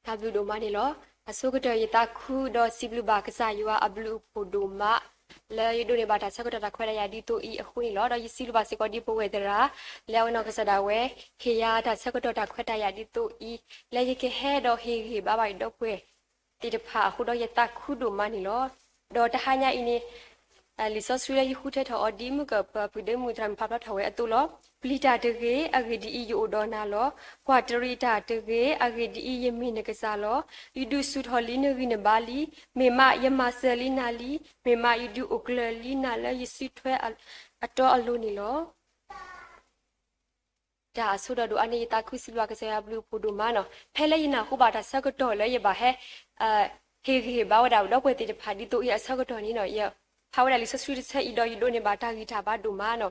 တၢ်ဘျုးဒိၣ်မးန့ၣ်လီၤ. အဆိကတၢၢ်ယသးခုဒီးစံးဘျုးဘၣ်ကစၢ်ယွၤအဘျုးအဖှိၣ်ဒိၣ်မး လၢယဒိးန့ၢ်ဘၣ်တၢ်ဆၢကတီၢ်တၢ်ခွဲးတၢ်ယာ်ဒ်သိးအံၤအဃိန့ၣ်လီၤ. ဒီးယစံးဘျုးဘၣ်စ့ၢ်ကီးဒ်ပဝဲၢ်သရၣ် လၢအဝဲနီၢ်ကစၢ်ဒၣ်ဝဲ ဟ့ၣ်ယၤတၢ်ဆၢကတီၢ်တၢ်ခွဲးတၢ်ယာ်ဒ်သိးအံၤ လၢယကဟဲဒီးဟ့ၣ်ဂံၢ်ဘါဘၣ်ယဒီပုၢ်ဝဲၢ်သ့ၣ်တဖၣ်အဃိဒီးယသးခုဒိၣ်မးန့ၣ်လီၤ. ဒီးတဟါညါအံၤန့ၣ် လံာ်စီဆှံလၢယဃုထၢထီၣ်အီၤဒ်မုၢ်ကၢၢ်ပှၤဖုၣ်ဒ့မုၣ်သရၣ်မုၣ်ဖးဖျါထီၣ်ဝဲအသိးလီၤ. ပျံၤတၢ်တဂ့ၤ, အဂ့ၢ်ဒ်အံၤ, ယအိၣ်ဒီးနၤလီၤ. ကွၢ်တရံးတၢ်တဂ့ၤ, အဂ့ၢ်ဒ်အံၤ, ယမ့ၢ်နကစၢ်လီၤ. ယဒုးဆူၣ်ထီၣ်လံနဂံၢ်နဘါလံ. မ့ၢ်မးယမၤစၢၤလံနၤလံ. မ့ၢ်မးယဒုးအိၣ်ကျၢၤလံနၤလၢယစုထွဲအတီအလိၤန့ၣ်လီၤ. တၢ်အဆိဒီးဒိၣ်အါန့ၣ် ယသးခုစံးဘျုးကစၢ်ယွၤအဘျုးအဖှိၣ်ဒိၣ်မးနီၤ. ဖဲလၢယနၢ်ဟူဘၣ်တၢ်ဆၢကတီၢ်လၢယဘၣ်ဟဲ ဟ့ၣ်ဂံၢ်ဟ့ၣ်ဘါဝဲဒၣ်ဒီပုၢ်ဝဲၢ်သ့ၣ်တဖၣ်ဒ်သိးအံၤအဆၢကတီၢ်န့ၣ်နီၤ, ယဖးဝဲဒၣ်လံာ်စီဆှံတဆၢအံၤဒီးယဒိးန့ၢ်ဘၣ်တၢ်ဂံၢ်တၢ်ဘါဒိၣ်မးနီၤ.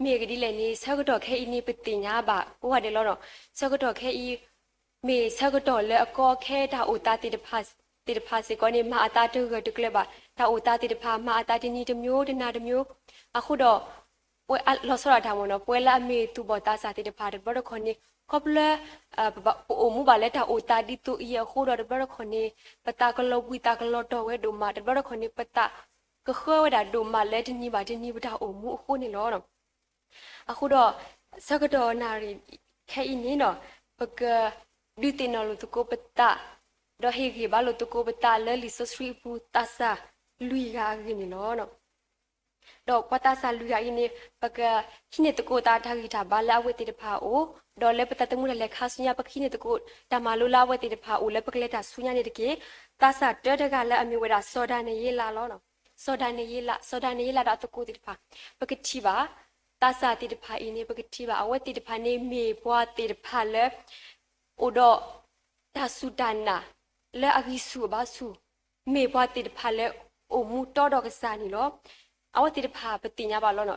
မ့ၢ်အဂ့ၢ်ဒ်လဲၣ်န့ၣ် ဆၢကတီၢ်ခဲအံၤန့ၣ် ပသ့ၣ်ညါဘၣ်ကိးဂၤဒဲးလီၤနီၤ. ဆၢကတီၢ်ခဲအံၤ မ့ၢ်ဆၢကတီၢ်လၢအကီခဲတၢ်အိၣ်သးသ့ၣ်တဖၣ် သ့ၣ်တဖၣ်စ့ၢ်ကီးန့ၣ် မၤအသးတဂၢၢ်တကျၢၤဘၣ်. တၢ်အိၣ်သးသ့ၣ်တဖၣ် မၤအသးတနံၤတမျိုးတနၤတမျိုး အဃိဒီး ပဝဲလီၤဆီဒၣ်တၢ်မ့ၢ်နီၤ, ပဝဲလၢအမ့ၢ်သူၣ်ဘီၣ်သးစၢ်သ့ၣ်တဖၣ်တဘျီတခီၣ်န့ၣ် ခီဖျိလၢ ပအိၣ်မူဘၣ်လၢတၢ်အိၣ်သးဒ်သိးအံၤအဃိဒီး တဘျီတခီၣ်န့ၣ် ပသးကလီၤဘှံးသးကလီၤတီၢ်ဝဲဒိၣ်မး, တဘျီတခီၣ်န့ၣ် ပသးကဃၢဝဲဒၣ်ဒိၣ်မးလၢတနံၤဘၣ်တနံၤပတၢ်အိၣ်မူအဃိန့ၣ်လီၤ. အဃိဒီး ဆၢကတီၢ်နၣ်ရံၣ်ခဲအံၤန့ၣ်နီၤ, ပကဒုးသ့ၣ်နီၣ်လိာ်သကိးပသး ဒီးဟ့ၣ်ဂံၢ်ဘါလိာ်သကိးပသးလၢလံာ်စီဆှံအပူၤ သးစၢ်လွံၢ်ဂၤအဂ့ၢ်န့ၣ်လီၤ. ဒီးပှၤသးစၢ်လွံၢ်ဂၤအံၤန့ၣ် ပကဟံးန့ၢ်သကိးသးတၢ်ဂံၢ်တၢ်ဘါလၢအဝဲသ့ၣ်တဖၣ်အအိၣ်, ဒီးလၢပသးသမူတၢ်လဲၤခါဆူညါ ပကဟံးန့ၢ်သကိးတၢ်မၤလိလၢအဝဲသ့ၣ်တဖၣ်အအိၣ်လၢပကလဲၤတၢ်ဆူညါန့ၣ်တက့ၢ်. သးစၢ်တၢတဂၤလၢအမ့ၢ်ဝဲဒၣ်စီၤဒၤနံးယ့လးလီၤ. စီၤဒၤနံးယ့လး, စီၤဒၤနံးယ့လးဒီးအသကိးသ့ၣ်တဖၣ်, ပကထံၣ်ဘၣ် သးစၢ်သ့ၣ်တဖၣ်အံၤန့ၣ် ပကထံၣ်ဘၣ် အဝဲသ့ၣ်တဖၣ်န့ၣ်မ့ၢ်ပှၤသ့ၣ်တဖၣ်လၢ အိၣ်ဒီး တၢ်စူၢ်တၢ်နာ် လၢအဂံၢ်ဆူၣ်အဘါဆူၣ်, မ့ၢ်ပှၤသ့ၣ်တဖၣ်လၢ အိၣ်မူတီဒီးကစၢ်န့ၣ်လီၤ. အဝဲသ့ၣ်တဖၣ်ပသ့ၣ်ညါဘၣ်လီၤ.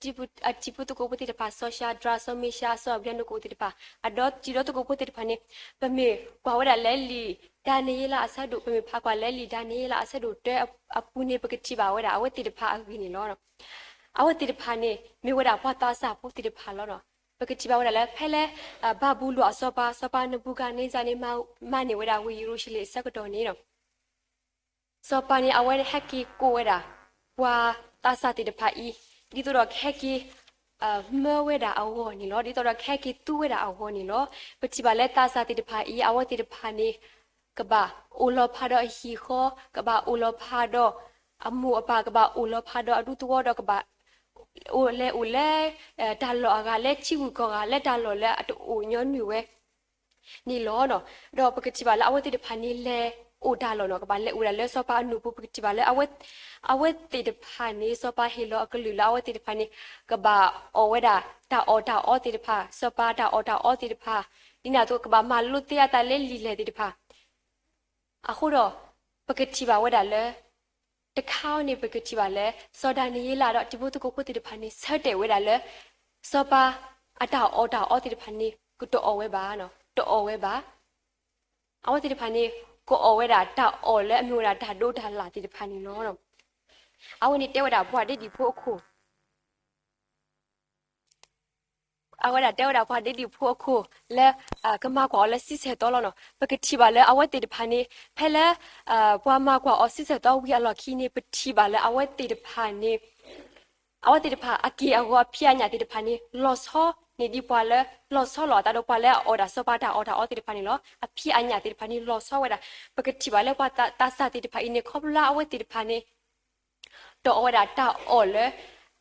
ဒီးအတံၤဖိသကိးဖိသ့ၣ်တဖၣ် စီၤၡၤဒြး, စီၤမ့ၡး, စီၤအဘျ့နကိၣ်သ့ၣ်တဖၣ်, အဒီးတံၤဒီသကိးဖိသ့ၣ်တဖၣ်န့ၣ် ပမ့ၢ်ကွၢ်ဝဲဒၣ်လၢလံာ်ဒၤနံးယ့လးအဆၢဒိၣ်, ပမ့ၢ်ဖးကွၢ်လၢလံာ်ဒၤနံးယ့လးအဆၢဒိၣ်တၢအပူၤန့ၣ် ပကထံၣ်ဘၣ်ဝဲဒၣ် အဝဲသ့ၣ်တဖၣ်အဂ့ၢ်န့ၣ်လီၤ. အဝဲသ့ၣ်တဖၣ်န့ၣ် မ့ၢ်ဝဲဒၣ်ပှၤသးစၢ်ဖိသ့ၣ်တဖၣ်လီၤ. ပကထံၣ်ဘၣ်ဝဲဒၣ်လၢ ဖဲလၢ ဘၤဘူလိၣ်အစီၤပၤ, စီၤပၤနဘူၤခၣ်န့စၢ်န့ၣ် မၤန့ၢ်ဝဲဒၣ်ဝ့ၢ်ယရူၤၡလ့ၣ်အဆၢကတီၢ်န့ၣ် စီၤပၤန့ၣ် အဝဲဟဲက့ၤကိးဝဲဒၣ် ပှၤသးစၢ်သ့ၣ်တဖၣ်အံၤ ဒ်သိးဒီးကဟဲက့ၤ မၢဝဲဒၣ်အဂီၢ်န့ၣ်လီၤ. ဒ်သိးဒီးကဟဲက့ၤသူဝဲဒၣ်အဂီၢ်န့ၣ်လီၤ. ပထံၣ်ဘၣ်လၢသးစၢ်သ့ၣ်တဖၣ်အံၤ အဝဲသ့ၣ်တဖၣ်န့ၣ် ကဘၣ်အိၣ်လီၤဖးဒီးအဟံၣ်ဃီ, ကဘၣ်အိၣ်လီၤဖးဒီးအမိၢ်အပၢ်, ကဘၣ်အိၣ်လီၤဖးဒီးအဒူသဝီဒီး ကဘၣ်အိၣ်လဲၤအိၣ်လၢ တၢ်လီၢ်အဂၤလၢထံဂုၤကီၢ်ဂၤ လၢတၢ်လီၢ်လၢအတအိၣ်ညီနုၢ်ဝဲ န့ၣ်လီၤ. ဒီးပကထံၣ်ဘၣ်လၢအဝဲသ့ၣ်တဖၣ်န့ၣ်လဲၤအိၣ်တၢ်လီၢ်နီၤ, ကဘၣ်လဲၤအိၣ်ဒၣ်လၢစီၤပၤအနူၢ်ပူၤ, ပကထံၣ်ဘၣ်လၢ အဝဲသ့ၣ်တဖၣ်န့ၣ် စီၤပၤဟ့ၣ်လီၤအကလုၢ်လၢအဝဲသ့ၣ်တဖၣ်န့ၣ် ကဘၣ်အီၣ်ဝဲဒၣ်တၢ်အီၣ်တၢ်အီသ့ၣ်တဖၣ်, စီၤပၤတၢ်အီၣ်တၢ်အီသ့ၣ်တဖၣ်, ဒ်န့ၣ်အသိး ကဘၣ်မၤလိသ့အသးလၢလံာ်လဲၢ်သ့ၣ်တဖၣ် အဃိဒီး ပကထံၣ်ဘၣ်ဝဲဒၣ်လၢ တခါန့ၣ် ပကထံၣ်ဘၣ်လၢ စီၤဒၤနံးယ့လးဒီးတံၤဖိသကိးဖိသ့ၣ်တဖၣ်န့ၣ် ဆၢတဲာ်ဝဲဒၣ်လၢ စီၤပၤအတၢ်အီၣ်တၢ်အီသ့ၣ်တဖၣ်န့ၣ် ကတအီၣ်ဝဲဘၣ်, တအီၣ်ဝဲဘၣ်. အဝဲသ့ၣ်တဖၣ်န့ၣ် ကအီၣ်ဝဲဒၣ်တၢ်အီၣ်လၢအမ့ၢ်ဝဲဒၣ်တၢ်ဒိးတၢ်လၣ်သ့ၣ်တဖၣ်န့ၣ်လီၤ. အဝဲန့ၣ်တဲဝဲဒၣ်ပှၤဒ့ဒံၣ်ဖိအခိၣ် အဝဲဒၣ်တဲဝဲဒၣ်ပှၤဒ့ဒံၣ်ဖိအခိၣ်လၢ ကမၤကွၢ်အီၤလၢဆံဆဲၣ်သီလီၤနီၤ. ပကထံၣ်ဘၣ်လၢအဝဲသ့ၣ်တဖၣ်န့ၣ် ဖဲလၢ ပှၤမၤကွၢ်အီၤဆံဆဲၣ်သီဝံၤအလီၢ်ခံန့ၣ် ပထံၣ်ဘၣ်လၢအဝဲသ့ၣ်တဖၣ်န့ၣ် အဝဲသ့ၣ်တဖၣ်အက့ၢ်အဂီၤအဖံးအညၣ်သ့ၣ်တဖၣ်န့ၣ် လီၤဆီန့ၢ်ဒံးပှၤလၢ လီၤဆီလီၤအသးဒီးပှၤလၢအအီၣ်ဒၣ်စီၤပၤတၢ်အီၣ်တၢ်အီသ့ၣ်တဖၣ်န့ၣ်လီၤ. အဖံးအညၣ်သ့ၣ်တဖၣ်န့ၣ် လီၤဆီဝဲဒၣ်. ပကထံၣ်ဘၣ်လၢပှၤသးစၢ်သ့ၣ်တဖၣ်အံၤန့ၣ် ခီဖျိလၢအဝဲသ့ၣ်တဖၣ်န့ၣ် တအီၣ်ဝဲဒၣ်တၢ်အီၣ်လၢ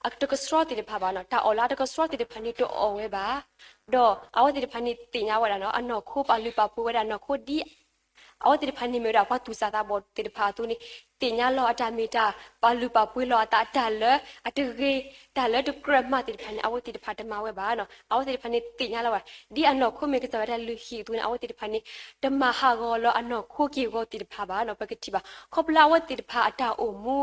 အတကဆှီသ့ၣ်တဖၣ်ဘၣ်နီၤ. တၢ်အီၣ်လၢအတကဆှီသ့ၣ်တဖၣ်န့ၣ် တအီၣ်ဝဲဘၣ်. ဒီးအဝဲသ့ၣ်တဖၣ်န့ၣ်သ့ၣ်ညါဝဲဒၣ်နီၤ အနီၢ်ခိပာ်လုၢ်ပာ်ပှ့ၤဝဲဒၣ်နီၢ်ခိဒ် အဝဲသ့ၣ်တဖၣ်န့ၣ်မ့ၢ်ဝဲဒၣ်ပှၤသူၣ်စၢ်သးဘီၣ်သ့ၣ်တဖၣ်အသိးန့ၣ် သ့ၣ်ညါလီၤအတၢ်မ့ၢ်တၢ်ပာ်လုၢ်ပာ်ပှ့ၤလီၤအသး တၢ်လၢအတဂ့ၤ တၢ်လၢတကြၢးမးသ့ၣ်တဖၣ်န့ၣ် အဝဲသ့ၣ်တဖၣ်တမၤဝဲဘၣ်နီၤ. အဝဲသ့ၣ်တဖၣ်န့ၣ်သ့ၣ်ညါလီၤဝဲ ဒ်အနီၢ်ခိမ့ၢ်ကစၢ်ဝဲတၢ်လုၢ်ဟံၣ်အသိးန့ၣ် အဝဲသ့ၣ်တဖၣ်န့ၣ် တမၤဟးဂီၤလီၤအနီၢ်ခိက့ၢ်ဂီၤသ့ၣ်တဖၣ်ဘၣ်နီၤ. ပကထံၣ်ဘၣ် ခီဖျိလၢအဝဲသ့ၣ်တဖၣ်အတၢ်အိၣ်မူ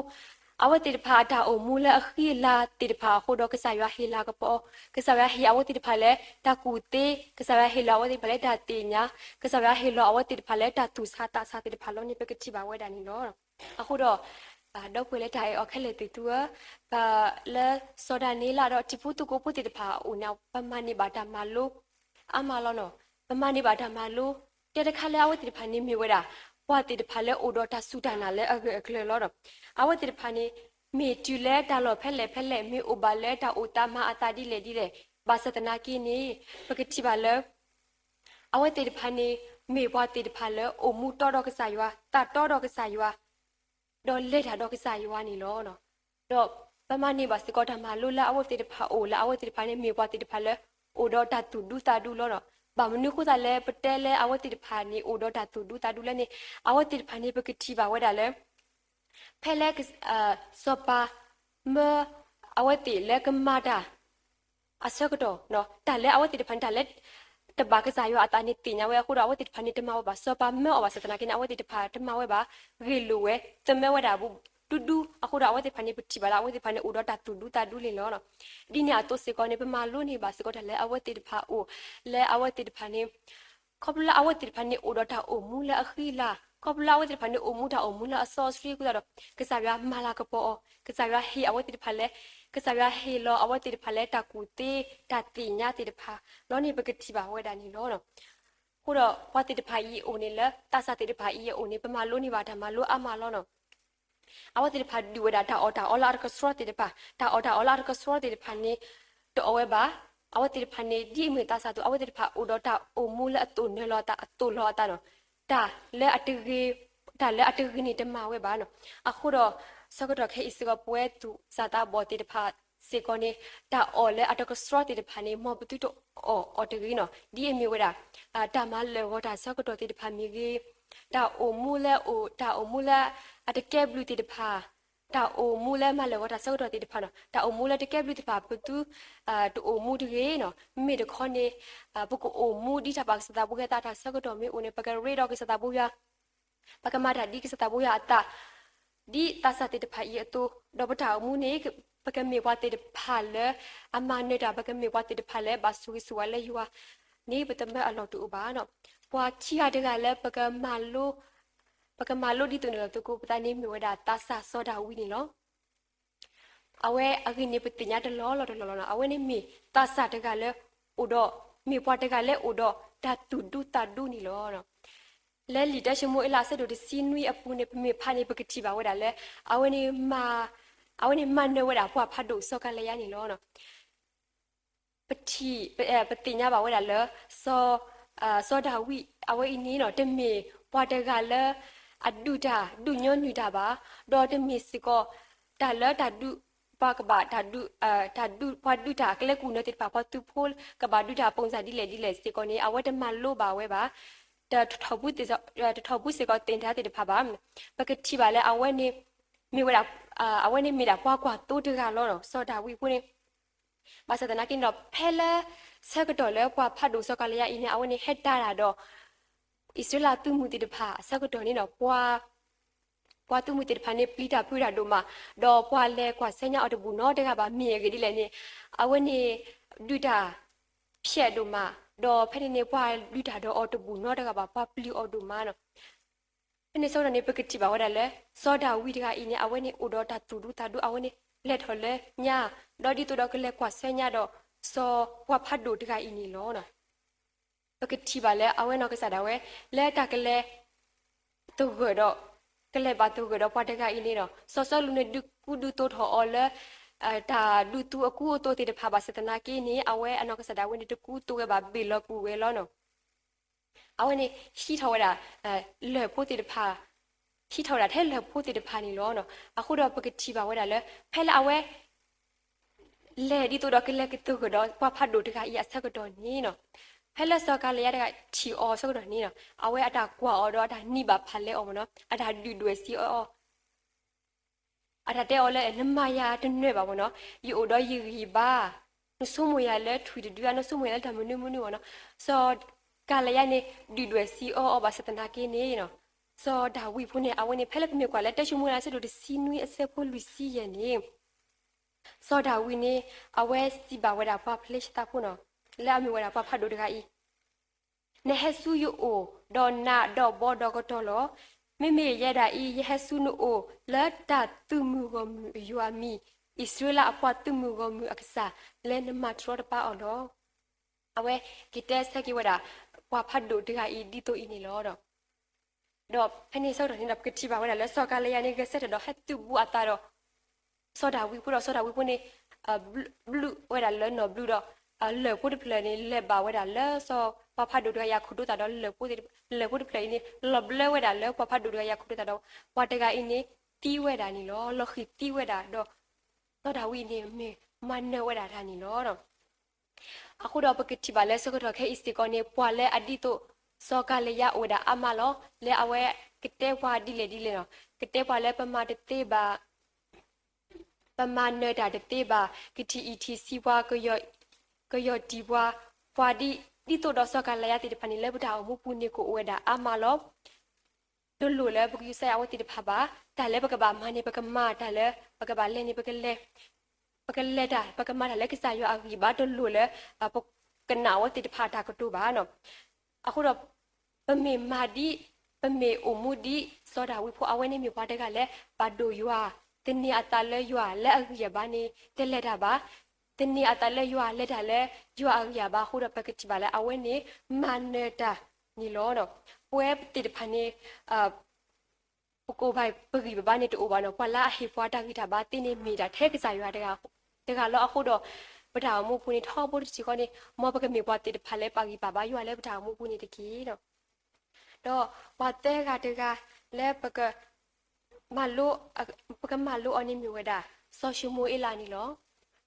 အဝဲသ့ၣ်တဖၣ်အတၢ်အိၣ်မူလၢအဃံအလၤသ့ၣ်တဖၣ်အဃိဒီး ကစၢ်ယွၤဟ့ၣ်လၤကပီၤ, ကစၢ်ယွၤဟ့ၣ်အဝဲသ့ၣ်တဖၣ်လၢတၢ်ကူၣ်သ့, ကစၢ်ယွၤဟ့ၣ်လီၤအဝဲသ့ၣ်တဖၣ်လၢတၢ်သ့ၣ်ညါ, ကစၢ်ယွၤဟ့ၣ်လီၤအဝဲသ့ၣ်တဖၣ်လၢတၢ်သူၣ်ဆးသးဆးသ့ၣ်တဖၣ်လီၤန့ၣ် ပကထံၣ်ဘၣ်ဝဲဒၣ်န့ၣ်လီၤ. အဃိဒီး ဒီပုၢ်ဝဲၢ်လၢတၢ်အဲၣ်အီၤခဲလၢာ်သ့ၣ်သုဧၢ, ပလၢစီၤဒၤနံးယ့လးဒီးတံၤဖိသကိးဖိသ့ၣ်တဖၣ်အအိၣ်န့ၣ် ပမၤန့ၢ်ဘၣ်တၢ်မၤလိ အါမးလီၤနီၤ. ပမၤန့ၢ်ဘၣ်တၢ်မၤလိ တဲတခါလၢအဝဲသ့ၣ်တဖၣ်န့ၣ်မ့ၢ်ဝဲဒၣ် ပှၤသ့ၣ်တဖၣ်လၢအိၣ်ဒီးတၢ်စူၢ်တၢ်နာ်လၢအဂၢၢ်အကျၢၤလီၤ. အဝဲသ့ၣ်တဖၣ်န့ၣ် မ့ၢ်တုၤလၢတၢ်လီၢ်ဖဲလဲၣ်ဖဲလဲၣ် မ့ၢ်အိၣ်ဘၣ်လၢတၢ်အိၣ်သးမၤအသးဒ်လဲၣ်ဒ်လဲၣ် ဘၣ်ဆၣ်သနာ်က့န့ၣ် ပကထံၣ်ဘၣ်လၢ အဝဲသ့ၣ်တဖၣ်န့ၣ် မ့ၢ်ပှၤသ့ၣ်တဖၣ်လၢအိၣ်မူတီဒီးကစၢ်ယွၤ, သးတီဒီးကစၢ်ယွၤ ဒီးလဲၤတၢ်ဒီးကစၢ်ယွၤန့ၣ်လီၤ. ဒီးပမၤန့ၢ်ဘၣ်စ့ၢ်ကီးတၢ်မၤလိလၢအဝဲသ့ၣ်တဖၣ်အိၣ် လၢအဝဲသ့ၣ်တဖၣ်န့ၣ် မ့ၢ်ပှၤသ့ၣ်တဖၣ်လၢ အိၣ်ဒီးတၢ်သူၣ်ဒူသးဒူလီၤ. ဘၣ်မနုၤအဃိသတးလၢပတဲလၢအဝဲသ့ၣ်တဖၣ်န့ၣ် အိၣ်ဒီးတၢ်သူၣ်ဒူသးဒူလဲၣ်န့ၣ် အဝဲသ့ၣ်တဖၣ်န့ၣ် ပကထံၣ်ဘၣ်ဝဲဒၣ်လၢ ဖဲလၢ စီၤပၤ မၢ အဝဲသ့ၣ်လၢကမၤတၢ် အဆၢကတီၢ် တၢ်လၢအဝဲသ့ၣ်တဖၣ်န့ၣ် တၢ်လၢ တဘၣ်ကစၢ်ယွၤအသးန့ၣ်သ့ၣ်ညါဝဲအဃိဒီး အဝဲသ့ၣ်တဖၣ်န့ၣ် တမၤဝဲဘၣ်. စီၤပၤမၢအီၤဘၣ်ဆၣ်သနာ်က့န့ၣ် အဝဲသ့ၣ်တဖၣ်တမၤဝဲဘၣ်. ဂ့ၢ်လိာ်ဝဲ သမၢဝဲဒၣ်ဒူဒူအဃိဒီး အဝဲသ့ၣ်တဖၣ်န့ၣ် ပထံၣ်ဘၣ်လၢအဝဲသ့ၣ်တဖၣ်န့ၣ် အိၣ်ဒီးတၢ်သူၣ်ဒူသးဒူန့ၣ်လီၤ. ဒ်န့ၣ်အသိးစ့ၢ်ကီးန့ၣ် ပမၤလိန့ၢ်ဘၣ်စ့ၢ်ကီးတၢ်လၢအဝဲသ့ၣ်တဖၣ်အိၣ် လၢအဝဲသ့ၣ်တဖၣ်န့ၣ် ခီဖျိလၢအဝဲသ့ၣ်တဖၣ်န့ၣ် အိၣ်ဒီးတၢ်အိၣ်မူလၢအဃံလၤ, ခီဖျိလၢအဝဲသ့ၣ်တဖၣ်န့ၣ် အိၣ်မူတၢ်အိၣ်မူလၢအစီဆှံအဃိသတးဒီး ကစၢ်ယွၤမၤလၤကပီၤအီၤ, ကစၢ်ယွၤဟ့ၣ်အဝဲသ့ၣ်တဖၣ်လၢ ကစၢ်ယွၤဟ့ၣ်လီၤအဝဲသ့ၣ်တဖၣ်လၢတၢ်ကူၣ်သ့တၢ်သ့ၣ်ညါသ့ၣ်တဖၣ်လီၤန့ၣ် ပကထံၣ်ဘၣ်ဝဲဒၣ်န့ၣ်လီၤ. အဃိဒီးပှၤသ့ၣ်တဖၣ်အံၤအအိၣ်န့ၣ် လၢသးစၢ်သ့ၣ်တဖၣ်အံၤအအိၣ်န့ၣ် ပမၤလိန့ၢ်ဘၣ်တၢ်မၤလိအါမးလီၤ. အဝဲသ့ၣ်တဖၣ်ဒုးဝဲဒၣ်တၢ်အီၣ်တၢ်အီလၢအတကဆှီသ့ၣ်တဖၣ်, တၢ်အီၣ်တၢ်အီလၢအတကဆှီသ့ၣ်တဖၣ်န့ၣ် တအီၣ်ဝဲဘၣ်. အဝဲသ့ၣ်တဖၣ်န့ၣ် ဒ်အမ့ၢ်သးစၢ်အသိး အဝဲသ့ၣ်တဖၣ်အိၣ်ဒီးတၢ်အိၣ်မူလၢအသိၣ်နၢၤလီၤအသး အသိၣ်လီၤအသးန့ၣ် တၢ်လၢအတဂ့ၤ တၢ်လၢအတဂ့ၤန့ၣ်တမၤဝဲဘၣ်န့ၣ်. အဃိဒီး ဆၢကတီၢ်ခဲအံၤစ့ၢ်ကီး ပဝဲသူၣ်စၢ်သးဘီၣ်သ့ၣ်တဖၣ်စ့ၢ်ကီးန့ၣ် တၢ်အီၣ်လၢအတကဆှီသ့ၣ်တဖၣ်န့ၣ် မ်ပသုတအီၣ်အီၤတဂ့ၤန့ၣ်. ဒ်အမ့ၢ်ဝဲဒၣ် တၢ်မၤလၢာ်ဂီၤတၢ်ဆၢကတီၢ်သ့ၣ်တဖၣ်မ့ၢ်ဂ့ၤ, တၢ်အိၣ်မူလၢအိၣ် တၢ်အိၣ်မူလၢအတကဲဘျုးသ့ၣ်တဖၣ်, တၢ်အိၣ်မူလၢမၤလၢာ်ဂီၤတၢ်ဆၢကတီၢ်သ့ၣ်တဖၣ်န့ၣ် တၢ်အိၣ်မူလၢတကဲဘျုးသ့ၣ်တဖၣ် ပသု တအိၣ်မူတဂ့ၤန့ၣ်. မ့မ့ၢ်တခီန့ၣ် ပကအိၣ်မူဒ်တၢ်ဘၣ်ကစၢ်သးဘိယွၤအသးဆၢကတီၢ်မ့ၢ်အိၣ်န့ၣ် ပကရ့ဒီးကစၢ်သးဘိယွၤ ပကမၤတၢ်ဒ်ကစၢ်သးဘိယွၤအသး ဒ်သးစၢ်သ့ၣ်တဖၣ်အံၤအသိး, ဒီးပတၢ်အိၣ်မူန့ၣ် ပကမ့ၢ်ပှၤသ့ၣ်တဖၣ်လၢ အမၤနၢၤတၢ် ပကမ့ၢ်ပှၤသ့ၣ်တဖၣ်လၢ ဘၣ်ဆိၣ်ဂ့ၤဆိၣ်ဝါလၢယွၤန့ၣ် ပသမၢအလီၢ်တအိၣ်ဘၣ်န့ၣ်. ပှၤခံဂၤတဂၤလၢ ပကမၤလိဒ်သိးန့ၣ်လီၤသကိးပသးန့ၣ် မ့ၢ်ဝဲဒၣ်သးစၢ်စီၤဒၤဝံးန့ၣ်လီၤ. အဝဲအဂ့ၢ်န့ၣ် ပသ့ၣ်ညါတလီၢ်လီၢ်တလီၢ်လီၤန့ၣ်. အဝဲန့ၣ်မ့ၢ်သးစၢ်တဂၤလၢ အိၣ်ဒီး မ့ၢ်ပှၤတဂၤလၢအိၣ်ဒီးတၢ်သူၣ်ဒူသးဒူန့ၣ်လီၤ. လၢလံာ်တၢၡမူၤအ့လးအဆၢဒိၣ်တဆံနွံအပူၤန့ၣ် ပမ့ၢ်ဖးန့ၣ် ပကထံၣ်ဘၣ်ဝဲဒၣ်လၢ အဝဲန့ၣ် အဝဲန့ၣ်မၤနၢၤဝဲဒၣ်ပှၤဖးဒိၣ်စီၤကၤလယါန့ၣ်လီၤ. ပထံၣ် ပသ့ၣ်ညါဘၣ်ဝဲဒၣ်လၢ စီၤဒၤဝံး အဝဲအံၤန့ၣ် တမ့ၢ်ပှၤတဂၤလၢ အဒုးတၢ် ဒုးညီနုၢ်တၢ်ဘၣ်, ဒီးတမ့ၢ်စ့ၢ်ကီး တၢ်လၢတၢ်ဒုး ပှၤကဘၣ် တၢ်ဒုး ပှၤဒုးတၢ်အကျဲကူၣ်နၢၤသ့ၣ်တဖၣ် ပှၤသုးဖိကဘၣ်ဒုးတၢ် ပုံစံဒ်လဲၣ်ဒ်လဲၣ်စ့ၢ်ကီးန့ၣ် အဝဲတမၤလိဘၣ်ဝဲဘၣ်. တထီၣ်ဘူးစ့ၢ်ကီးသ့ၣ်တဖၣ်ဘၣ်. ပကထံၣ်ဘၣ်လၢအဝဲန့ၣ် မ့ၢ်ဝဲဒၣ် အဝဲန့ၣ်မ့ၢ်ဒၣ်ပှၤကွၢ်သိတဂၤလီၤန့ၣ်. စီၤဒၤဝံးဖိန့ၣ် ဘၣ်ဆၣ်သနာ်က့န့ၣ်ဒီး ဖဲလၢဆၢကတီၢ်လၢပှၤဖးဒိၣ်စီၤကၤလယါအံၤန့ၣ် အဝဲန့ၣ်ဟဲတၢ်ဒၣ်ဒီး အံၣ်စရ့လးသုးမုၢ်သ့ၣ်တဖၣ်အဆၢကတီၢ်န့ၣ်ဒီး ပှၤ ပှၤသုးမုၢ်သ့ၣ်တဖၣ်န့ၣ် ပျံၤတၢ်ဖုးတၢ်ဒိၣ်မး, ဒီးပှၤလဲၤကွၢ်ဆၢညါအီၤတဘူၣ်နီတဂၤဘၣ်. မ့ၢ်အဂ့ၢ်ဒ်လဲၣ်န့ၣ် အဝဲန့ၣ် ဒုးတၢ်ဖျဲးဒိၣ်မး, ဒီးဖဲန့ၣ်န့ၣ် ပှၤဒုးတၢ်ဒီးအီၤတဘူၣ်နီတဂၤဘၣ်, ပှၤပျံၤအီၤဒိၣ်မးန့ၣ်. ဖဲန့ၣ်ဆၢကတီၢ်န့ၣ် ပကထံၣ်ဘၣ်ဝဲဒၣ်လၢ စီၤဒၤဝံးတဂၤအံၤန့ၣ် အဝဲန့ၣ်အိၣ်ဒီးတၢ်သူၣ်ဒူသးဒူ အဝဲန့ၣ် လဲၤထီၣ်လၢညါ, ဒီးဒ်သိးဒီးကလဲၤကွၢ်ဆၢညါဒီး စီၤပှၤဖးဒိၣ်တဂၤအံၤန့ၣ်လီၤ. ပကထံၣ်ဘၣ်လၢအဝဲနီၢ်ကစၢ်ဒၣ်ဝဲ လၢတၢ်ကလဲၤ သဂၢၢ်ဒီး ကလဲၤဘၣ်သဂၢၢ်ဒီးပှၤတဂၤအံၤန့ၣ်ဒီး စီၤစီလူးန့ၣ် ဒုးကူဒုးသိးထီၣ်အီၤလၢ တၢ်ဒုးသူအကူအသိးသ့ၣ်တဖၣ်ဘၣ်ဆၣ်သနာ်က့န့ၣ် အဝဲအနီၢ်ကစၢ်ဒၣ်ဝဲန့ၣ် တကူသိးဝဲဘၣ် ဘ့ၣ်လီၤကွံာ်ဝဲလီၤန့ၣ်. အဝဲန့ၣ် ဟံးထီၣ်ဝဲဒၣ် လၢၢ်ဖိသ့ၣ်တဖၣ် ဟံးထီၣ်ဝဲဒၣ်ထဲလၢၢ်ဖိသ့ၣ်တဖၣ်န့ၣ်လီၤ. အဃိဒီးပကထံၣ်ဘၣ်ဝဲဒၣ်လၢ ဖဲလၢအဝဲ လဲၤဒ်သိးဒီးကလဲၤကသဂၢၢ်ဒီးပှၤဖးဒိၣ်တဂၤအံၤအဆၢကတီၢ်န့ၣ် ဖဲလၢစီၤကၤလယါတဂၤထံၣ်အီၤအဆၢကတီၢ်န့ၣ် အဝဲအတၢ်ကွၢ်အီၤဒီးအတၢ်နံၤဘၣ်ဖးလဲအီၤမ့ၢ်နီၤ အတၢ်ဒုၣ်ဒွဲၣ်စံးအီၤ အတၢ်တဲအီၤလၢ နမၤယၤတနၢၤဘၣ်မ့ၢ်နီၤ ယအိၣ်ဒီးယဂံၢ်ယဘါ နဆိကမိၣ်ယၤလၢထွံၣ်တဒုဧါ နဆိကမိၣ်ယၤလၢတၢ်မနုၤမနုၤမ့ၢ်နီၤ စီၤကၤလယါန့ၣ် ဒုၣ်ဒွဲၣ်စံးအီၤအီၤဘၣ်ဆၣ်သနာ်က့န့ၣ် စီၤဒၤဝံးဖိန့ၣ် အဝဲန့ၣ် ဖဲလၢပမ့ၢ်ကွၢ်လၢတၢၡမူၤအ့လးအဆၢဒိၣ်တဆံနွံအဆၢဖိလွံၢ်ဆံယဲၢ်န့ၣ် စီၤဒၤဝံးန့ၣ် အဝဲစံးဘၣ်ဝဲဒၣ်ပှၤဖလ့ၡသးဖိနီၤ လၢအမ့ၢ်ဝဲဒၣ်ပှၤဖးဒိၣ်တဂၤအံၤ နဟဲဆူယအိၣ်ဒီးနးဒီးဘီဒီးကတီၢ်လီၤ. မ့မ့ၢ်ယဲဒၣ်အံၤ ယဟဲဆူနအိၣ်လၢတၢ်သုးမုၢ်ဂီၢ်မုၢ်အယွၤအမံၤ အံၣ်စရ့လးအပှၤသုးမုၢ်ဂီၢ်မုၢ်အကစၢ် လၢနမၤတြီတပါအီၤလီၤ. အဝဲက့ၤတဲဆၢက့ၤဝဲဒၣ် ပှၤဖးဒိၣ်တဂၤအံၤဒ်သိးအံၤန့ၣ်လီၤ. ဒီးဖဲန့ၣ်ဆၢကတီၢ်န့ၣ်ဒီး ပကထံၣ်ဘၣ်ဝဲဒၣ်လၢစီၤကၤလံယါန့ၣ် ဂဲၤဆၢထၢၣ်ဒီးဟဲသုးဘူးအသးဒီး စီၤဒၤဝံးဖိဒီး စီၤဒၤဝံးဖိန့ၣ် ဘျုးဝဲဒၣ်လၢနီၢ်ဘျုးဒီး လၢၢ်ဖိတဖျၢၣ်န့ၣ် လဲၤဘၣ်ဝဲဒၣ်လၢစီၤပှၤဖးဒိၣ်တဂၤအံၤအခိၣ်ဒိသးဒီး လၢၢ်ဖိတဖျၢၣ်အံၤန့ၣ် လီၤဘျၢဝဲဒၣ်လၢပှၤဖးဒိၣ်တဂၤအံၤအခိၣ်ဒိသးဒီး ပှၤတဂၤအံၤန့ၣ် သံဝဲဒၣ်န့ၣ်လီၤ. လီၤဃံၤသံဝဲဒၣ်ဒီး စီၤဒၤဝံးန့ၣ်မ့ၢ်မၤနၢၤဝဲဒၣ်တၢ်န့ၣ်လီၤ. အဃိဒီးပကထံၣ်ဘၣ်လၢဆၢကတီၢ်ခဲအံၤစ့ၢ်ကီးန့ၣ် ပှၤလၢအဒ်သိး စီၤကၤလံယါအိၣ်ဝဲဒၣ်အါမးလီၤ. လၢအဝဲကတဲပှၤဒ်လဲၣ်ဒ်လဲၣ်လီၤ. ကတဲပှၤလၢပမၤတသ့ဘၣ်, ပမၤနၢၤတၢ်တသ့ဘၣ်, ကထံၣ်အံၣ်ထံၣ်ဆံးပှၤ, ကယီၢ်တံၢ်ပှၤ, ပှၤဒ်, ဒ်သိးဒီးစီၤကၤလံယါသ့ၣ်တဖၣ်န့ၣ် လၢပတၢ်အိၣ်မူပူၤန့ၣ် ကအိၣ်ဝဲဒၣ်အါမးလီၤ. တလိၣ်လၢပကယူးယီၣ်အဝဲသ့ၣ်တဖၣ်ဘၣ်. တၢ်လၢပကဘၣ်မၤန့ၣ် ပကမၤ, တၢ်လၢပကဘၣ်လဲၤန့ၣ် ပကလဲၤ, ပကလဲၤတၢ်, ပကမၤတၢ်လၢကစၢ်ယွၤအဂံၢ်ဘါ တလိၣ်လၢ ပကနၣ်အဝဲသ့ၣ်တဖၣ်အတၢ်ကတိၤဘၣ်. အဃိဒီး ပမ့ၢ်မၤဒ်, ပမ့ၢ်အိၣ်မူဒ် စီၤဒၤဝံးဖိ အဝဲန့ၣ်မ့ၢ်ပှၤတဂၤလၢ ပာ်ဒိၣ်ယွၤ, သန့ၤအသးလၢယွၤလၢအဂံၢ်အဘါန့ၣ် တလဲၤတၢ်ဘၣ်. သန့ၤအသးလၢယွၤ လဲၤတၢ်လၢယွၤအဂံၢ်အဘါအဃိဒီး ပကထံၣ်ဘၣ်လၢအဝဲန့ၣ် မၤနၢၤတၢ်န့ၣ်လီၤ. ပဝဲသ့ၣ်တဖၣ်န့ၣ် ပကိးဘၣ်ပဂံၢ်ပဘါန့ၣ်တအိၣ်ဘၣ်နီၤ. ပှၤလၢအဟ့ၣ်ပှၤတၢ်ဂံၢ်တၢ်ဘါသ့န့ၣ် မ့ၢ်ဒၣ်ထဲကစၢ်ယွၤတဂၤလီၤ. အဃိဒီး ပတၢ်အိၣ်မူပူၤန့ၣ် ထီဘိတထံၣ်ဃီန့ၣ် မ်ပကမ့ၢ်ပှၤသ့ၣ်တဖၣ်လၢပာ်ဂံၢ်ပာ်ဘါယွၤလၢပတၢ်အိၣ်မူပူၤန့ၣ်တက့ၢ်. ဒီးပှၤသၢဂၤတဂၤလၢ ပကမၤလိအီၤန့ၣ်မ့ၢ်ဝဲဒၣ် စီၤၡမူၤအ့လးန့ၣ်လီၤ.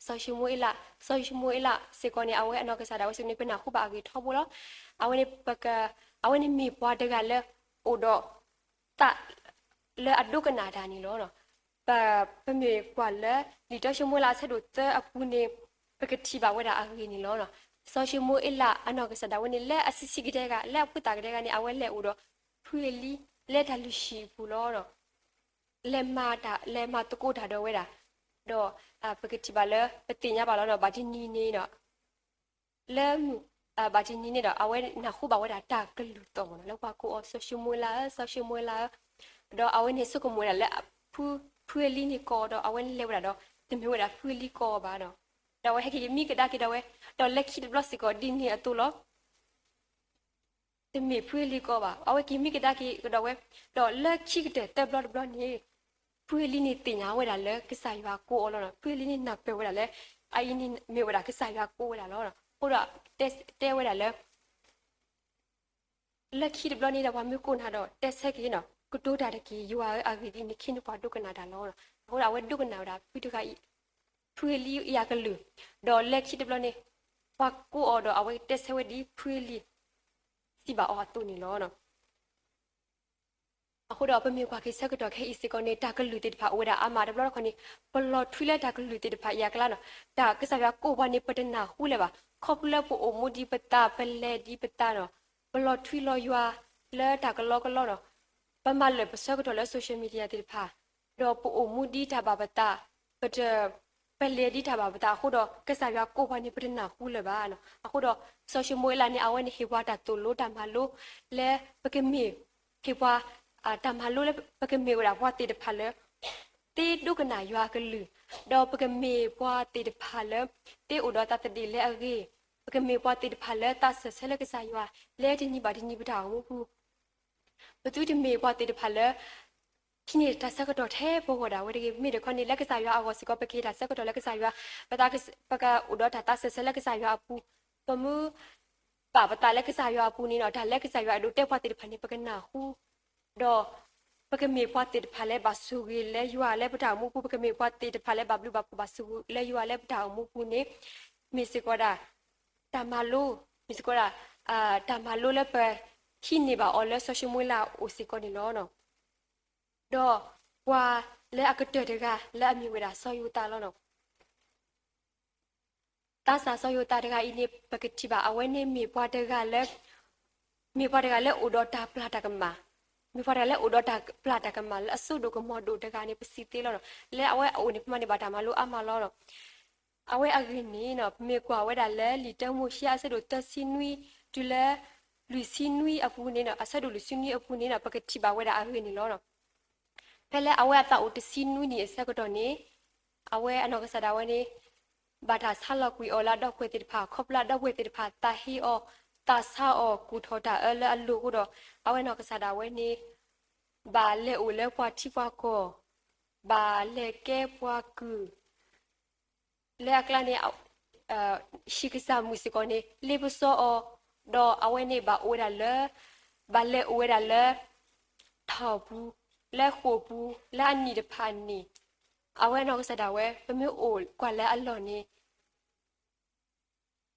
စီၤၡမူၤအ့လး, စီၤၡမူၤအ့လးစ့ၢ်ကီးန့ၣ် အဝဲအနီၢ်ကစၢ်ဒၣ်ဝဲစ့ၢ်ကီးန့ၣ် ပနၢ်ဟူဘၣ်အဂ့ၢ်ထီဘိလီၤ. အဝဲန့ၣ် အဝဲန့ၣ်မ့ၢ်ပှၤတဂၤလၢ အိၣ်ဒီး သးလၢအဒိကနၣ်တၢ်န့ၣ်လီၤ. ပမ့ၢ်ကွၢ်လၢ လံာ်တၢၡမူၤအ့လးအဆၢဒိၣ်သၢအပူၤန့ၣ် ပကထံၣ်ဘၣ်ဝဲဒၣ်အဂ့ၢ်န့ၣ်လီၤ. စီၤၡမူၤအ့လးအနီၢ်ကစၢ်ဒၣ်ဝဲန့ၣ် လၢအဆံးဆံးကတဲဂၤ လၢအဖိသၣ်ကတဲဂၤန့ၣ် အဝဲလဲၤအိၣ်ဒီး ဖုအ့လံ လၢတၢ်လုၢ်ဟံၣ်အပူၤလီၤ. လဲၤမၤတၢ် လဲၤမၤသကိးတၢ်ဒီးဝဲဒၣ်, ဒီးပကထံၣ်ဘၣ်လၢ ပသ့ၣ်ညါဘၣ်လီၤဒီး ဘၣ်တနံၤန့ၣ်ဒီး လၢ ဘၣ်တနံၤန့ၣ်ဒီး အဝဲနၢ်ဟူဘၣ်ဝဲဒၣ်တၢ်ကလုၢ်သီၣ်မးနီၤ လၢပှၤကိးအီၤ စီၤၡမူၤအ့လးဧၢ, စီၤၡမူၤအ့လးဧၢ, ဒီးအဝဲန့ၣ်ဆိကမိၣ်ဝဲဒၣ်လၢ ဖုအ့လံန့ၣ်ကိးအီၤဒီး အဝဲလဲၤဝဲဒၣ်ဒီး တမ့ၢ်ဝဲဒၣ်ဖုအ့လံကိးအီၤဘၣ်နီၤ, ဒီးအဝဲဟဲက့ၤမံကဒါက့ၤဒီးဝဲ, ဒီးလၢခံတဘျီစ့ၢ်ကီးဒ်န့ၣ်အသိးလီၤ. တမ့ၢ်ဖုအ့လံကိးအီၤဘၣ်, အဝဲက့ၤမံကဒါက့ၤကဒီးဝဲ, ဒီးလၢခံကတၢၢ်သၢဘျီတဘျီန့ၣ် ဖုအ့လံန့ၣ်သ့ၣ်ညါဝဲဒၣ်လၢကစၢ်ယွၤကိးအီၤလီၤ. ဖုအ့လံန့ၣ်နၢ်ပၢၢ်ဝဲဒၣ်လၢ အအံၤန့ၣ်မ့ၢ်ဝဲဒၣ်ကစၢ်ယွၤကိးဝဲဒၣ်လီၤ. အဃိဒီးတဲဝဲဒၣ်လၢ လၢခံတဘျီန့ၣ်ဒီး ပှၤမ့ၢ်ကိးနၤဒီး တဲဆၢက့ၤနီၤ, ကတိၤတၢ်တက့ၢ်, ယွၤဧၢ, အဂ့ၢ်ဒ်အံၤ နခ့နပှၤဒိကနၣ်တၢ်လီၤ. အဃိဒီးအဝဲဒိကနၣ်ဝဲဒၣ်ဖုတဂၤအံၤ, ဖုအ့လံအံၤအကလုၢ်, ဒီးလၢခံတဘျီန့ၣ် ပှၤကိးအီၤဒီး အဝဲတဲဆၢဝဲဒ်ဖုအ့လံ စံးဘၣ်အီၤအသိးန့ၣ်လီၤ. အဃိဒီးပမ့ၢ်ကွၢ်က့ၤဆၢကတီၢ်ခဲအံၤစ့ၢ်ကီးန့ၣ် တၢ်ကလုၢ်သ့ၣ်တဖၣ်အိၣ်ဝဲဒၣ်အါမးတဘျီတခီန့ၣ် ပလီၤထွံလၢတၢ်ကလုၢ်သ့ၣ်တဖၣ်အံၤအကျါနီၤ, တၢ်ကစၢ်ယွၤကိးပှၤန့ၣ် ပတနၢ်ဟူလၢၤဘၣ်, ခီဖျိလၢပအိၣ်မူဒ်ပသး ပလဲၤဒ်ပသးနီၤ, ပလီၤထွံလီၤယွၤလၢတၢ်ကလီကလီနီၤ, ပမၤလၢာ်ပဆၢကတီၢ်လၢ social media သ့ၣ်တဖၣ်, ဒီးပအိၣ်မူဒ်တၢ်ဘၣ်ပသး, ပတ ပလဲၤဒ်တၢ်ဘၣ်ပသးအဃိဒီး ကစၢ်ယွၤကိးပှၤန့ၣ် ပတနၢ်ဟူလၢၤဘၣ်နီၤ. အဃိဒီး စီၤၡမူၤအ့လးန့ၣ် အဝဲန့ၣ်ဟ့ၣ်ပှၤတၢ်သိၣ်လိတၢ်မၤလိလၢပကမ့ၢ်, ဟ့ၣ်ပှၤ တၢ်မၤလိလၢပကမ့ၢ်ဝဲဒၣ်ပှၤသ့ၣ်တဖၣ်လၢ သ့ဒိကနၣ်ယွၤအကလုၢ်, ဒီးပကမ့ၢ်ပှၤသ့ၣ်တဖၣ်လၢ သ့အိၣ်ဒီးသးသဒ့ၣ်လၢအဂ့ၤ, ပကမ့ၢ်ပှၤသ့ၣ်တဖၣ်လၢသးစၢၢ်ဆၢလၢကစၢ်ယွၤ လၢတနံၤဘၣ်တနံၤပတၢ်အိၣ်မူပူၤ ပသုတမ့ၢ်ပှၤသ့ၣ်တဖၣ်လၢ ဟံးန့ၢ်တၢ်ဆၢကတီၢ်ထဲပဂီၢ်ဒၣ်ဝဲတဂ့ၤ. မ့ၢ်တခီန့ၣ် လၢကစၢ်ယွၤအဂီၢ်စ့ၢ်ကီး ပကဟ့ၣ်တၢ်ဆၢကတီၢ်လၢကစၢ်ယွၤ, ပသး, ပကအိၣ်ဒီးတၢ်သးစၢၢ်ဆၢလၢကစၢ်ယွၤအပူၤ, ပမ့ၢ်ပာ်ပသးလၢကစၢ်ယွၤအပူၤန့ၣ်ဒီး တၢ်လၢကစၢ်ယွၤအဲၣ်ဒိးတဲပှၤသ့ၣ်တဖၣ်န့ၣ် ပကနၢ်ဟူ ဒီး ပကမ့ၢ်ပှၤသ့ၣ်တဖၣ်လၢဘၣ်ဆိၣ်ဂ့ၤလၢယွၤလၢပတၢ်အိၣ်မူပူၤ, ပကမ့ၢ်ပှၤသ့ၣ်တဖၣ်လၢဘၣ်ဘျုးဘၣ်ဖှိၣ်ဘၣ်ဆိၣ်ဂ့ၤလၢယွၤလၢပတၢ်အိၣ်မူပူၤန့ၣ် မ့ၢ်စ့ၢ်ကီးဒၣ် တၢ်မၤလိ, မ့ၢ်စ့ၢ်ကီးဒၣ် တၢ်မၤလိလၢပ ဟံးန့ၢ်ဘၣ်အီၤလၢစီၤၡမူၤအ့လးအအိၣ်စ့ၢ်ကီးန့ၣ်လီၤ. ဒီးပှၤလၢအကတၢၢ်တဂၤလၢအမ့ၢ်ဝဲဒၣ်စီၤယိၤသးလီၤ. သးစၢ်စီၤယိၤသးတဂၤအံၤန့ၣ် ပကထံၣ်ဘၣ်အဝဲန့ၣ်မ့ၢ်ပှၤတဂၤလၢ မ့ၢ်ပှၤတဂၤလၢအိၣ်ဒီးတၢ်ပျၢ်တၢ်ကမၣ်, မ့ၢ်ပှၤတဂၤလၢအိၣ်ဒီးတၢ်ပျၢ်တၢ်ကမၣ်လၢအစိဒိၣ်ကမီၤဒိၣ်တဂၤန့ၣ် ပစံးသ့လီၤ. လၢအဝဲအအိၣ်န့ၣ် ပမၤန့ၢ်ဘၣ်တၢ်မၤလိအါမးလီၤ. အဝဲအဂ့ၢ်န့ၣ် ပမ့ၢ်ကွၢ်ဝဲဒၣ်လၢလံာ်တၢမိၤၡ့အဆၢဒိၣ်သၢဆံနွံ တုၤလၢ လွံၢ်ဆံနွံအပူၤန့ၣ် အဆၢဒိၣ်လွံၢ်ဆံနွံအပူၤန့ၣ် ပကထံၣ်ဘၣ်ဝဲဒၣ်အဂ့ၢ်န့ၣ်လီၤ. ဖဲလၢအဝဲအသးအိၣ်တဆံနွံနံၣ်အဆၢကတီၢ်န့ၣ် အဝဲအနီၢ်ကစၢ်ဒၣ်ဝဲန့ၣ် ဘၣ်တၢ်ဆါလီၤကွံာ်အီၤလၢအဒီပုၢ်ဝဲၢ်သ့ၣ်တဖၣ် ခီဖျိလၢအဒီပုၢ်ဝဲၢ်သ့ၣ်တဖၣ်သးဟ့အီၤ သးဆါအီၤ ကူၣ်ထီၣ်တၢ်အၢလၢအလိၤအဃိဒီး အဝဲနီၢ်ကစၢ်ဒၣ်ဝဲန့ၣ် ဘၣ်လဲၤအိၣ်လၢပှၤထံပှၤကီၢ်, ဘၣ်လဲၤကဲပှၤကုၢ် လၢအကျါန့ၣ် ဟံၣ်ကစၢ်မုၣ်စ့ၢ်ကီးန့ၣ် လ့ပစီအီၤ, ဒီးအဝဲန့ၣ်ဘၣ်အိၣ်ဝဲဒၣ်လၢ, ဘၣ်လဲၤအိၣ်ဝဲဒၣ်လၢ ထီၣ်ပူၤ, လၢဃိာ်ပူၤ, လၢအနံၣ်တဖၣ်န့ၣ်, အဝဲနီၢ်ကစၢ်ဒၣ်ဝဲ ပမ့ၢ်အိၣ်ကွၢ်လၢအလီၢ်န့ၣ်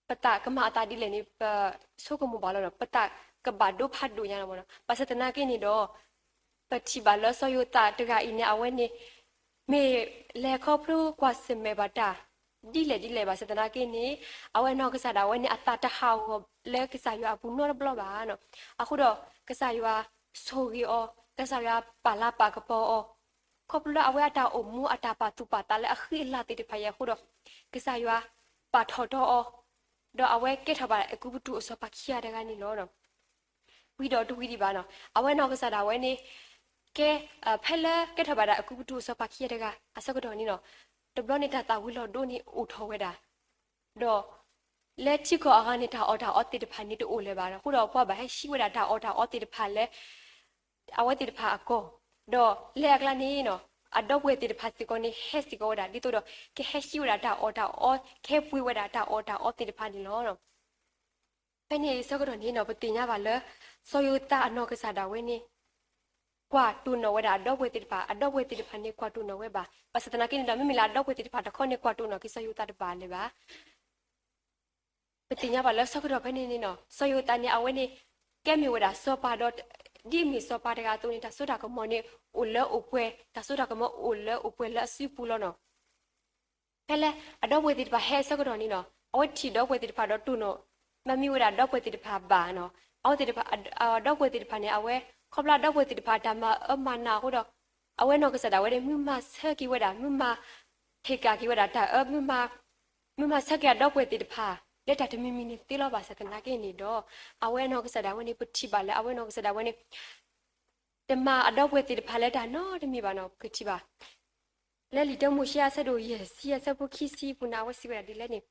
ပသးကမၤအသးဒ်လဲၣ်န့ၣ် ပဆိကမိၣ်ဘၣ်လီၤ. ပသးကဘၣ်ဒိဖးဒိၣ်ညါလီၤ. ဘၣ်ဆၣ်သနာ်က့န့ၣ်ဒီး ပထံၣ်ဘၣ်လၢစီၤယိၤသးတဂၤအံၤန့ၣ် အဝဲန့ၣ် မ့ၢ်လဲၤခီဖျိကွၢ်ဆၢၣ်မဲာ်ဘၣ်တၢ် ဒ်လဲၣ်ဒ်လဲၣ်ဘၣ်ဆၣ်သနာ်က့န့ၣ် အဝဲနီၢ်ကစၢ်ဒၣ်ဝဲန့ၣ် အသးတဟးဂီၤလၢကစၢ်ယွၤအပူၤနီတဘျီဘၣ်. အဃိဒီး ကစၢ်ယွၤဆိၣ်ဂ့ၤအီၤ, ကစၢ်ယွၤပာ်လၤပာ်ကပီၤအီၤ ခီဖျိလၢအဝဲအတၢ်အိၣ်မူအတၢ်ပာ်သူၣ်ပာ်သးလၢအဃံအလၤသ့ၣ်တဖၣ်အံၤအဃိဒီး ကစၢ်ယွၤပာ်ထီၣ်ထီအီၤ, ဒီးအဝဲကဲထီၣ်ဘၣ်အဲၤကူပတူးအစီၤပၤခံဂၤတဂၤန့ၣ်လီၤ. ဝံၤဒီးတဝံၤဒံးဘၣ်နီၤ အဝဲနီၢ်ကစၢ်ဒၣ်ဝဲန့ၣ် ကဲ ဖဲလၢကဲထီၣ်ဘၣ်ဒၣ်အဲၤကူပတူးအစီၤပၤခံဂၤတဂၤအဆၢကတီၢ်န့ၣ်နီၤ တဘျီန့ၣ်တၢ်သၣ်ဝံၤလီၤဒိန့ၣ်အိၣ်ထီၣ်ဝဲဒၣ် ဒီး လၢထံကီၢ်အဂၤန့ၣ် တၢ်အီၣ်တၢ်အီသ့ၣ်တဖၣ်န့ၣ်တအိၣ်လၢၤဘၣ်. အဃိဒီးပှၤဘၣ်ဟဲဟံးဝဲဒၣ်တၢ်အီၣ်တၢ်အီသ့ၣ်တဖၣ်လၢ အဝဲသ့ၣ်တဖၣ်အကီၢ်, ဒီးလၢအကျါန့ၣ်နီၤ အဒီပုၢ်ဝဲၢ်သ့ၣ်တဖၣ်စ့ၢ်ကီးန့ၣ် ဟဲစ့ၢ်ကီးဝဲဒၣ် ဒ်သိးဒီး ကဟဲဟံးဝဲဒၣ်တၢ်အီၣ်တၢ်အီ ကဟဲပှ့ၤဝဲဒၣ်တၢ်အီၣ်တၢ်အီသ့ၣ်တဖၣ်န့ၣ်လီၤ. ဖဲန့ၣ်အဆၢကတီၢ်န့ၣ်နီၤ ပသ့ၣ်ညါဘၣ်လၢ စီၤယိၤသးအနီၢ်ကစၢ်ဒၣ်ဝဲန့ၣ် ကွၢ်တိၢ်နီၣ်ဝဲဒၣ်အဒီပုၢ်ဝဲၢ်သ့ၣ်တဖၣ်, အဒီပုၢ်ဝဲၢ်သ့ၣ်တဖၣ်န့ၣ် ကွၢ်တိၢ်နီၣ်ဝဲဘၣ်. ဘၣ်ဆၣ်သနာ်က့န့ၣ်ဒီး မ့မ့ၢ်လၢအဒီပုၢ်ဝဲၢ်သ့ၣ်တဖၣ်တခီန့ၣ် ကွၢ်တိၢ်နီၣ်က့ၤစီၤယိၤသးတဘၣ်လၢၤဘၣ်. ပသ့ၣ်ညါဘၣ်လၢဆၢကတီၢ်ဖဲန့ၣ်န့ၣ်နီၤ စီၤယိၤသးန့ၣ် အဝဲန့ၣ် ကဲမ့ၢ်ဝဲဒၣ်စီၤပၤဒီး ဒ်အမ့ၢ်စီၤပၤတဂၤအသိးန့ၣ် တၢ်စိတၢ်ကမီၤန့ၣ် အိၣ်လၢအိၣ်ပှဲၤ, တၢ်စိတၢ်ကမီၤအိၣ်လၢအိၣ်ပှဲၤလၢအစုပူၤလီၤနီၤ. ဖဲလၢအဒီပုၢ်ဝဲၢ်သ့ၣ်တဖၣ်ဟဲအဆၢကတီၢ်န့ၣ်နီၤ အဝဲထံၣ်ဒီပုၢ်ဝဲၢ်သ့ၣ်တဖၣ်ဒီးတိၢ်နီၣ် မၤမံဝဲဒၣ်ဒီပုၢ်ဝဲၢ်သ့ၣ်တဖၣ်ဘၣ်နီၤ. အဝဲသ့ၣ်တဖၣ် ဒီပုၢ်ဝဲၢ်သ့ၣ်တဖၣ်န့ၣ် အဝဲ ခီဖျိဒီပုၢ်ဝဲၢ်သ့ၣ်တဖၣ်တၢ်မၤအၢမၤနးအဃိဒီး အဝဲနီၢ်ကစၢ်ဒၣ်ဝဲန့ၣ် မုၢ်မၤဆၢက့ၤဝဲဒၣ် မုၢ်မၤ ဟ့ၣ်ကၣ်က့ၤဝဲဒၣ်တၢ်အၢ မုၢ်မၤဆၢက့ၤအဒီပုၢ်ဝဲၢ်သ့ၣ်တဖၣ် လၢတၢ်တမံၤမံၤန့ၣ်သ့လီၤ. ဘၣ်ဆၣ်သနာ်က့န့ၣ်ဒီး အဝဲနီၢ်ကစၢ်ဒၣ်ဝဲန့ၣ် ပထံၣ်ဘၣ်လၢအဝဲနီၢ်ကစၢ်ဒၣ်ဝဲန့ၣ် တမၤအဒီပုၢ်ဝဲၢ်သ့ၣ်တဖၣ်လၢတၢ်နီတမံၤဘၣ်နီၤ ပကထံၣ်ဘၣ် လၢလံာ်တၢမိၤၡ့အဆၢဒိၣ်ယဲၢ်ဆံအဆၢဖိခံဆံအပူၤန့ၣ် အဝဲစံးဝဲဒၣ်ဒ်လဲၣ်န့ၣ်,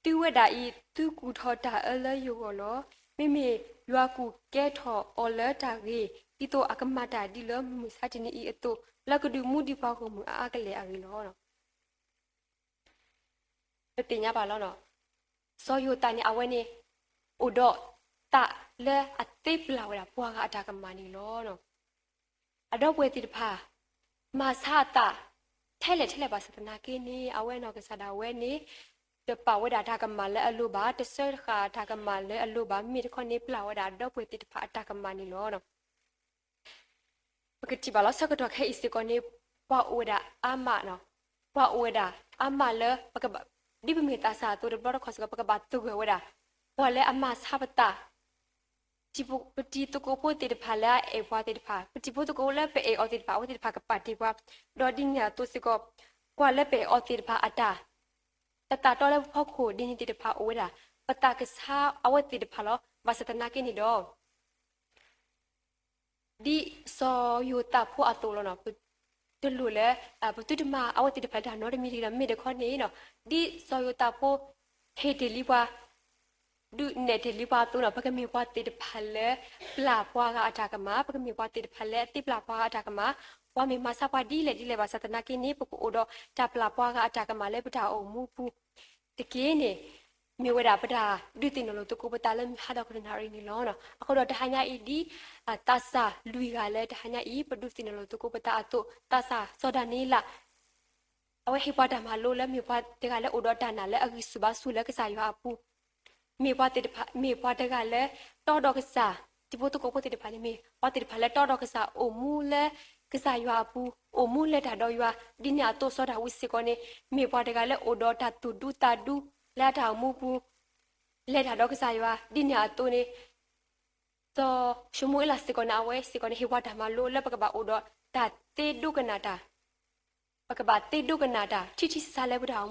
သုဝဲဒၣ်အံၤ သုကူၣ်ထီၣ်တၢ်အၢလၢယဂီၢ်လီၤ. မ့မ့ၢ်ယွၤကူၣ်ကဲထီၣ်အီၤလၢတၢ်ဂ့ၤ, ဒ်သိးအကမၤတၢ်ဒ်လၢမုၢ်မဆါတနံၤအံၤအသိး, လၢကဒုးမူဒံးပှၤဂီၢ်မုၢ်အါအါကလဲာ်အဂ့ၢ်လီၤ. ပသ့ၣ်ညါဘၣ်လီၤ. စီၤယိၤသးန့ၣ် အဝဲန့ၣ် အိၣ်ဒီးသးလၢအသ့ပျၢ်ဝဲဒၣ်ပှၤဂၤအတၢ်ကမၣ်န့ၣ်လီၤ. အဒီပုၢ်ဝဲၢ်သ့ၣ်တဖၣ် မၤဆါအသး ထဲလဲၣ်ထဲလဲၣ်ဘၣ်ဆၣ်သနာ်က့န့ၣ် အဝဲနီၢ်ကစၢ်ဒၣ်ဝဲန့ၣ် တပာ်ဝဲဒၣ်တၢ်ကမၣ်လၢအလိၤဘၣ်, တဆှၢဃာ်တၢ်ကမၣ်လၢအလိၤဘၣ်, မ့မ့ၢ်တခီန့ၣ် ပျၢ်ဝဲဒၣ်အဒီပုၢ်ဝဲၢ်သ့ၣ်တဖၣ်အတၢ်ကမၣ်န့ၣ်လီၤ. ပကထံၣ်ဘၣ်လီၤ ဆၢကတီၢ်ခဲအံၤစ့ၢ်ကီးန့ၣ် ပှၤအိၣ်ဝဲဒၣ်အါမး, ပှၤအိၣ်ဝဲဒၣ်အါမးလၢ ဒ်ပမ့ၢ်သးစၢ်အသိးတဘျီတခီၣ်စ့ၢ်ကီး ပကဘၣ်သဂၢၢ်ဝဲဒၣ် ပှၤလၢအမၤဆါပသး ပတံၤသကိးဖိသ့ၣ်တဖၣ်လၢအအဲၣ်ပှၤသ့ၣ်တဖၣ်, ပတံၤဖိသကိးလၢပအဲၣ်အီၤသ့ၣ်တဖၣ် အဝဲသ့ၣ်တဖၣ်ကပာ်တ့ၢ်ပှၤ, ဒီးဒ်န့ၣ်အသိးစ့ၢ်ကီး ပှၤလၢပအဲၣ်အီၤသ့ၣ်တဖၣ်အတၢ် တသးတီလၢပဖီခိၣ်ဒ်န့ၣ်သ့ၣ်တဖၣ်အိၣ်ဝဲဒၣ် ပသးကဆါအဝဲသ့ၣ်တဖၣ်လီၤ. ဘၣ်ဆၣ်သနာ်က့န့ၣ်ဒီး ဒ်စီၤယိၤသးဖိအသိးလီၤ. တလိၣ်လၢ ပသုတမၤအဝဲသ့ၣ်တဖၣ်တၢ်နီတမံၤတဂ့ၤဒီး မ့ၢ်တခီန့ၣ် ဒ်စီၤယိၤသးဖိ ဟ့ၣ်တ့ၢ်လံပှၤ ဒုးနဲၣ်တ့ၢ်လံပှၤအသိးန့ၣ် ပကမ့ၢ်ပှၤသ့ၣ်တဖၣ်လၢ ပျၢ်ပှၤဂၤအတၢ်ကမၣ်, ပကမ့ၢ်ပှၤသ့ၣ်တဖၣ်လၢအသ့ပျၢ်ပှၤဂၤအတၢ်ကမၣ်, ပှၤမ့ၢ်မၤဆါပှၤဒ်လဲၣ်ဒ်လဲၣ်ဘၣ်ဆၣ်သနာ်က့န့ၣ် ပကအိၣ်ဒီးတၢ်ပျၢ်ပှၤဂၤအတၢ်ကမၣ်လၢပတၢ်အိၣ်မူပူၤ တက့ၢ်န့ၣ် မ့ၢ်ဝဲဒၣ်ပတၢ်ဒုးသ့ၣ်နီၣ်လိာ်သကိးပသးလၢမုၢ်ဟါဒီးကနၣ်ရံၣ်န့ၣ်လီၤ. အဃိဒီးတဟါညါအံၤဒ် သးစၢ်လွံၢ်ဂၤလၢတဟါညါအံၤ ပဒုးသ့ၣ်နီၣ်လိာ်သကိးပသးအသိး သးစၢ်စီၤဒၤနံးယ့လး အဝဲဟ့ၣ်ပှၤတၢ်မၤလိလၢမ့ၢ်ပှၤတဂၤလၢအိၣ်ဒီးတၢ်နာ်လၢအဂံၢ်ဆူၣ်ဘါဆူၣ်လၢကစၢ်ယွၤအပူၤ, မ့ၢ်ပှၤတဂၤလၢတီဒီးကစၢ်, တံၤဖိသကိးဖိသ့ၣ်တဖၣ်န့ၣ် မ့ၢ်ပှၤသ့ၣ်တဖၣ်လၢတီဒီးကစၢ် အိၣ်မူလၢကစၢ်ယွၤအပူၤ, အိၣ်မူလဲၤတၢ်ဒီးယွၤ, ဒ်န့ၣ်အသိးစီၤဒၤဝံးစ့ၢ်ကီးန့ၣ် မ့ၢ်ပှၤတဂၤလၢအိၣ်ဒီးတၢ်သူၣ်ဒူသးဒူလၢအတၢ်အိၣ်မူပူၤ လဲၤတၢ်ဒီးကစၢ်ယွၤ, ဒ်န့ၣ်အသိးန့ၣ် စီၤၡမူၤအ့လးစ့ၢ်ကီးန့ၣ် အဝဲစ့ၢ်ကီးန့ၣ် ဟ့ၣ်ပှၤတၢ်မၤလိလၢပကဘၣ်အိၣ်ဒီးတၢ်သ့ဒိကနၣ်တၢ်, ပကဘၣ်သ့ဒိကနၣ်တၢ် ထံထံဆးဆးလၢပတၢ်,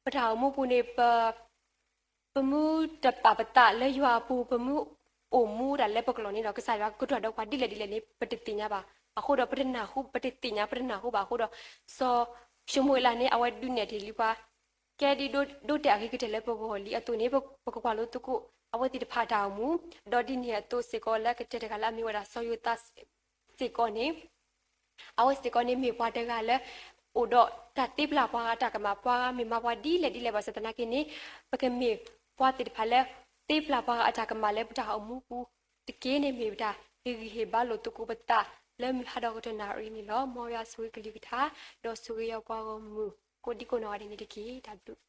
ပတၢ်အိၣ်မူပူၤန့ၣ် ပ ပမ့ၢ်တပာ်ပသးလၢယွၤအပူၤ ပမ့ၢ်အိၣ်မူဒၣ်လၢပကလီၢ်န့ၣ်ဒီး ကစၢ်ယွၤကဒွးဒီးပှၤဒ်လဲၣ်ဒ်လဲၣ်န့ၣ် ပတသ့ၣ်ညါဘၣ်. အဃိဒီးပတနၢ်ဟူ ပတသ့ၣ်ညါ ပတနၢ်ဟူဘၣ်အဃိဒီး စီၤၡမူၤအ့လးန့ၣ် အဝဲဒုးနဲၣ်တ့ၢ်လံပှၤ ကဲဒ်ဒိ ဒိးတဲာ်အဂ့ၤကတၢၢ်လၢပဂီၢ်လံအသိးန့ၣ် ပကကွၢ်လိသကိး အဝဲသ့ၣ်တဖၣ်အတၢ်အိၣ်မူ, ဒီးဒ်န့ၣ်အသိးစ့ၢ်ကီးလၢကတၢၢ်တဂၤလၢအမ့ၢ်ဝဲဒၣ်စီၤယိၤသးစ့ၢ်ကီးန့ၣ် အဝဲစ့ၢ်ကီးန့ၣ်မ့ၢ်ပှၤတဂၤလၢ အိၣ်ဒီးတၢ်သ့ပျၢ်ပှၤဂၤအတၢ်ကမၣ်, ပှၤဂၤမ့ၢ်မၤပှၤဒ်လဲၣ်ဒ်လဲၣ်ဘၣ်ဆၣ်သနာ်က့န့ၣ် ပကမ့ၢ်ပှၤသ့ၣ်တဖၣ်လၢ သ့ပျၢ်ပှၤဂၤအတၢ်ကမၣ်လၢပတၢ်အိၣ်မူပူၤတက့ၢ်န့ၣ် မ့ၢ်ပတၢ်ဟ့ၣ်ဂံၢ်ဟ့ၣ်ဘါလိာ်သကိးပသးလၢမုၢ်ဟါဒီးကတၢၢ်နၣ်ရံၣ်န့ၣ်လီၤ. မ်ယွၤဆိၣ်ဂ့ၤကလုၢ်ကထါ ဒီးဆိၣ်ဂ့ၤယွၤပှၤဂီၢ်မုၢ်ကိးဒံကိးနီၢ်ဂၤဒဲးန့ၣ်တက့ၢ်. တၢ်ဘျုး